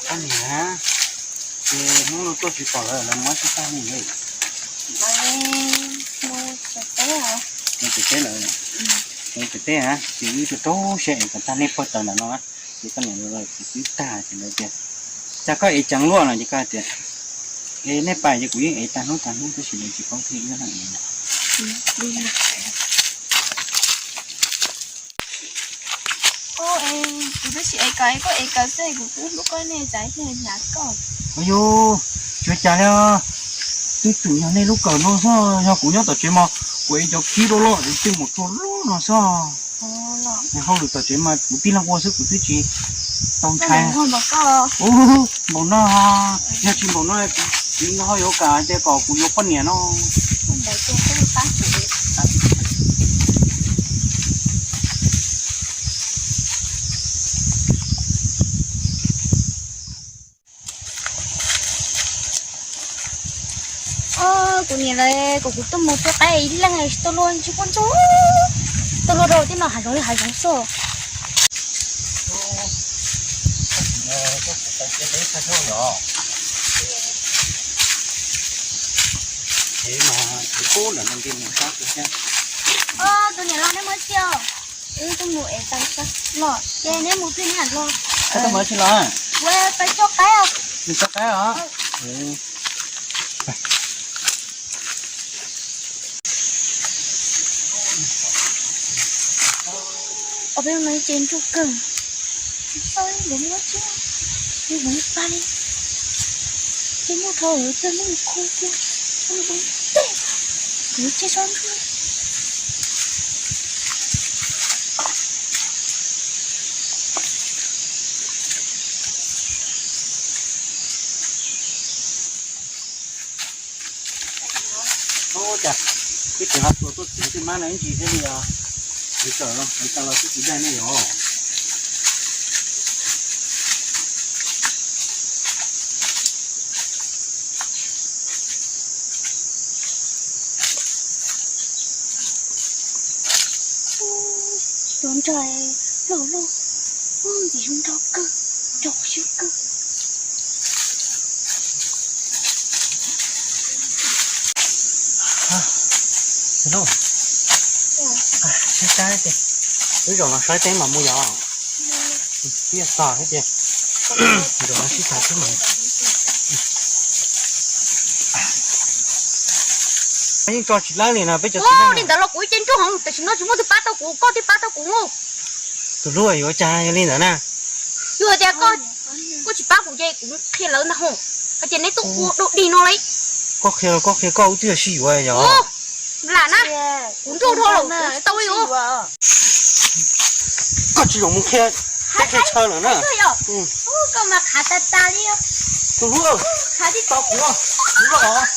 Poj niam, ces hnub no tuaj tsis pom lawm, lawv mus tsis tag li. Mus tsis teb, ces wb rau rau siab es kom tag nej pog tawm ntawm no, ces poj niam lawv twb tag ces lawv tias, cas koj ev ceev luaj no ces koj tias, es nej pais ces kuv yeej ev tag hnub tag hnub tab sis lawv tsis paub thiaj wb ev. Kuv twb tsis ev kawm, koj ev kawm xwb, kuv twb hlub koj nej tsav hnyav koj. Ua yus, tsis ua cas li, twb tseem yog nej lub kawm no xwb, yog kuv nyob tom tsev mas kuv ev cov khib loj loj tej mus rau lub no xwb. Hauj lwm tom tsev mas kuv tib leeg ua xwb kuv twb tsis tau ntshai. Ua npaum no, yog tsis npaum no kuv tsis nco yuav kam tias kom kuv yuav poj niam no. Kuv niam lawv kom kuv tuaj mus tua qaib ib leeg tsis tau luag ntsis poj ntxoog, tau luag rau tej no hav zoov li hav zoov xwb. Tus niam los nej mus tsis, wb tuaj mus ev tau los ces nej mus twg nej los. Koj tuaj mus tsis los? Ua pais coj qaib. Nws coj qaib os. Ob peb no ces ntsuag kawg, tsis tau li ntawd li, tsis li ntawd li pab li, ces muaj dhau lawm tej muaj khu kiag, kuv cia tso ntsuag. Ua cas tib tseem ho tuaj txog txiv tij mab no ib ntsis thiab li os. Li cas los, li cas los tib txiv daig ne yom. Cov ntsais loj loj, ntxim zoo nraug kawg, nraug siab kawg. Wb zaum no saib teb mas mus yom. Twb yog tog thiab ces zaum no sib tham xwb mas. Yeej tso tsis lawv li no peb cov txiv neej li ntawd los kuv ib ce nruj heev, tam sim no tsis muaj twg pab tau kuv, koj thiaj pab tau kuv. Tus hlub yuav cas yog li ntawd na. Yog tias koj, koj tsis pab kuv ces kuv qhia lawv ntag hos, hais tias neb tuaj ua dog dig no li. Koj qhia los koj qhia, koj ua twb yog sib yuav yog. Lam na, kuv nruj dhau lawm kuv tsis tau li os. Koj tsis zaum mus qhia teb qhia chaw lawm na. Koj mas khav tas tas li. Tus hlub, khav tib tau kuv, kuv los.